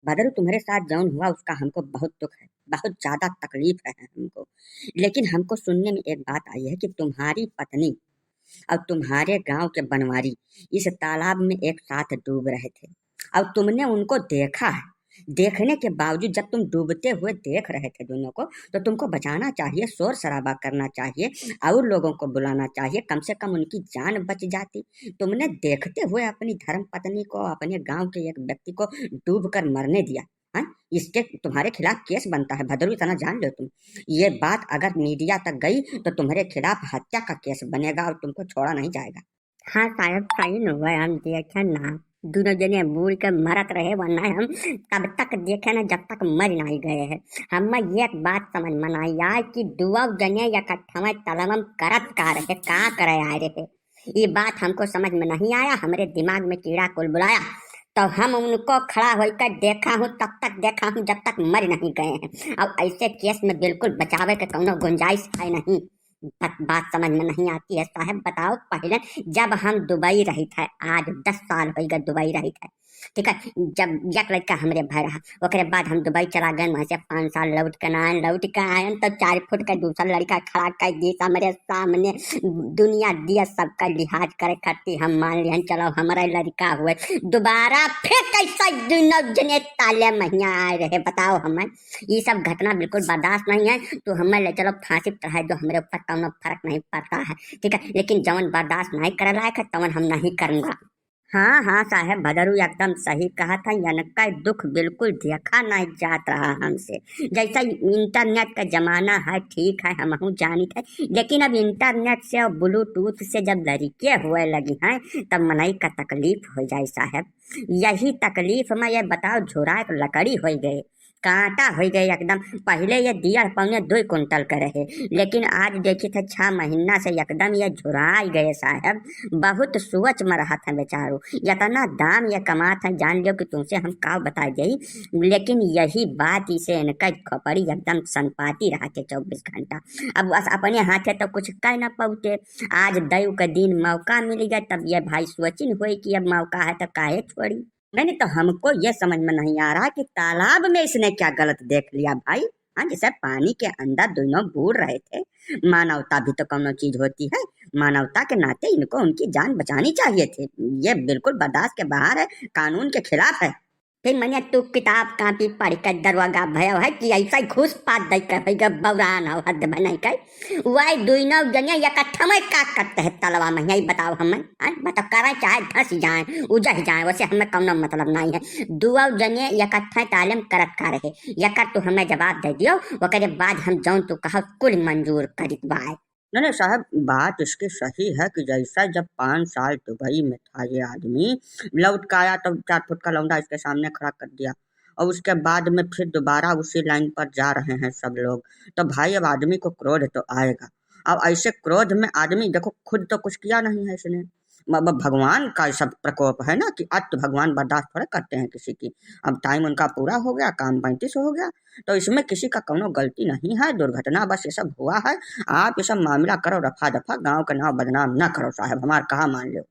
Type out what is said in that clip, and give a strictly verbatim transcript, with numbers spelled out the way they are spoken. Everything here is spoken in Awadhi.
भदरू, तुम्हारे साथ जौन हुआ उसका हमको बहुत दुख है, बहुत ज्यादा तकलीफ है हमको, लेकिन हमको सुनने में एक बात आई है कि तुम्हारी पत्नी और तुम्हारे गांव के बनवारी इस तालाब में एक साथ डूब रहे थे और तुमने उनको देखा है। देखने के बावजूद जब तुम डूबते हुए देख रहे थे दोनों को, तो तुमको बचाना चाहिए, शोर शराबा करना चाहिए और लोगों को बुलाना चाहिए, कम से कम उनकी जान बच जाती। तुमने देखते हुए अपनी धर्म पत्नी को, अपने गांव के एक व्यक्ति को डूब कर मरने दिया। हाँ, इसके तुम्हारे खिलाफ केस बनता है भदरू, इतना जान लो तुम। ये बात अगर मीडिया तक गई तो तुम्हारे खिलाफ हत्या का केस बनेगा और तुमको छोड़ा नहीं जाएगा। हाँ साहब, सही न हुआ, हम देखे ना, दोनों जने बूड़ के मरत रहे, वरना हम तब तक देखे ना जब तक मर नहीं गए हैं। हम एक बात समझ में नहीं आए कि दुआ जने इकट्ठा में तलवम करत का रहे, का करे आए रहे, ये बात हमको समझ में नहीं आया। हमरे दिमाग में कीड़ा कुल बुलाया, तो हम उनको खड़ा होकर देखा हूँ, तब तक देखा हूँ जब तक मर नहीं गए हैं। और ऐसे केस में बिल्कुल बचावे के कौनो गुंजाइश है नहीं। बत-, बात समझ में नहीं आती है साहब। बताओ, पहले जब हम दुबई रहित है, आज दस साल हो गए दुबई रहित है, ठीक है, जब एक लड़का हमरे भय रहा, ओकरे बाद हम दुबई चला गए, वहाँ से पाँच साल लौट के ना आए, लौट के आए तो चार फुट का दूसरा लड़का खड़ा कर दी हमरे सामने। दुनिया दिया सबका लिहाज करे खातिर, हम मान लिहन चलो हमरे लड़का हुए। दोबारा फिर कैसा दोनों जने ताले महिया आए रहे, बताओ हमें। ये सब घटना बिल्कुल बर्दाश्त नहीं है, तो हमें ले चलो फांसी पे चढ़ाए दो, हमरे ऊपर कौनो फर्क नहीं पड़ता है, ठीक है, लेकिन जवन बर्दाश्त नहीं करे लायक है तवन हम नहीं करूँगा। हाँ, हाँ साहब, भदरू एकदम सही कहा था, इनका दुख बिल्कुल देखा नहीं जात रहा हमसे। जैसा internet का जमाना है, ठीक है, हमहू जानित है, लेकिन अब internet से और Bluetooth से जब लड़के हुए लगी हैं, तब मनई का तकलीफ हो जाए साहब। यही तकलीफ में ये बताओ, झुरा एक लकड़ी हो गए, कांटा हो गए एकदम। पहले ये दिया पौने दो कुंटल के रहे, लेकिन आज देखी थे छह महीना से एकदम ये झुराई गए साहब। बहुत सोच में रहत हैं बेचारो, इतना दाम ये कमात हैं, जान लियो कि तुमसे हम का बता जाई। लेकिन यही बात इसे इनका खोपड़ी एकदम सनपाती रहा के चौबीस घंटा। अब बस अपने हाथे तो कुछ कह ना पाते, आज दयु के दिन मौका मिल गया, तब ये भाई सोचिन हुए कि अब मौका है तो काहे छोड़ी। नहीं, नहीं, तो हमको ये समझ में नहीं आ रहा कि तालाब में इसने क्या गलत देख लिया भाई। हाँ, जैसे पानी के अंदर दोनों बूड़ रहे थे, मानवता भी तो कौनो चीज होती है, मानवता के नाते इनको उनकी जान बचानी चाहिए थी। ये बिल्कुल बर्दाश्त के बाहर है, कानून के खिलाफ है। फिर मने तू किताब कापी पढ़ के दरोगा भयो है कि ऐसा ही घूस पात दे के भैया बौरान हो, हद बनाई के। वही दुइनो जने इकट्ठा में का करते हैं तलवा में, यही बताओ हमें, हाँ? बताओ, करें चाहे धंस जाएं, उजह जाएं, वैसे हमें कौनो मतलब नहीं है। दुओ जने इकट्ठा तालीम करत का रहे, यकर तू हमें जवाब दे दियो, ओकरे बाद हम जौन तू कहो कुल मंजूर करित बाय। नहीं, नहीं साहब, बात इसकी सही है कि जैसा जब पाँच साल दुबई में था ये आदमी, लौट के आया तो चार फुट का लौंडा इसके सामने खड़ा कर दिया और उसके बाद में फिर दोबारा उसी लाइन पर जा रहे हैं सब लोग। तो भाई, अब आदमी को क्रोध तो आएगा। अब ऐसे क्रोध में आदमी, देखो, खुद तो कुछ किया नहीं है इसने, अब भगवान का सब प्रकोप है ना कि अत भगवान बर्दाश्त थोड़े करते हैं किसी की। अब टाइम उनका पूरा हो गया, काम पैंतीस हो गया, तो इसमें किसी का कौनो गलती नहीं है, दुर्घटना बस ये सब हुआ है। आप ये सब मामला करो रफा दफा, गांव का नाम बदनाम ना करो साहब, हमार कहा मान लो।